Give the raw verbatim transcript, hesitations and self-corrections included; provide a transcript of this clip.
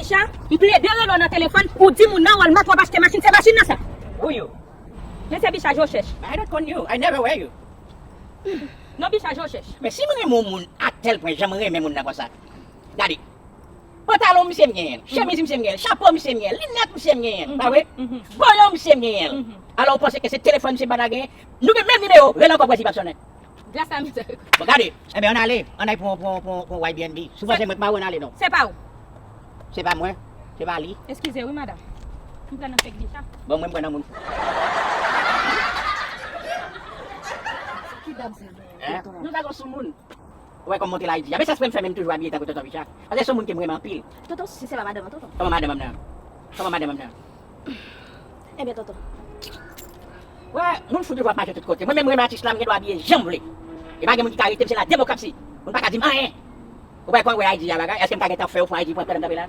Bicha, m plede rele w nan telefòn, ou di moun nan Walmart w ap achte machin, se machin nan sa. Who you? Men se Bicha Jochèch. I don't con you. I never wear you. Non, Bicha Jochèch. Men si mwen renmen yon moun a tèl pwen, jan mwen renmen moun nan konsa. Gade. Pantalon misye m genyen l, chemiz misye m genyen l, chapo misye m genyen l, linèt misye m genyen l, pa vre? Bòlò misye m genyen l. Alò ou panse ke se telefòn misye pa ta genyen? Nou gen menm nimewo, rele ankò, pwezi p ap sonnen. Gras a misye. Bon, gade. Enben, ann ale. Ann al pou, pou, pou, pou Y B N B. Si w panse mwen k mare w, ann ale non. Se pa ou. Se pa mwen. Se pa li. Eskize wi, madanm. M pran nan fèk Bicha. Bon, mwen m pran nan moun fou. Ki dam sa? Hein? Nou ta gon sou moun. Ou wè kòm monte la Ayiti. Ape sa fè m fè menm toujou abiye tankou tonton Bicha. Paske se yon moun ke m renmen anpil. Tonton, si se pa madanm an, tonton. Kòman madanm an nan? Kòman madanm an nan? Ebyen, tonton. Wè, moun fou toujou ap mache tout kote. Mwen menm renmen atis la, m gen dwa abiye jan m vle. E pa gen moun ki ka rete m, se la demokrasi. Moun pa ka di m anyen. Ou pa konn wè I G a bagay? Èske m ka gentan fè yo fon I G pou antre nan tanpe la?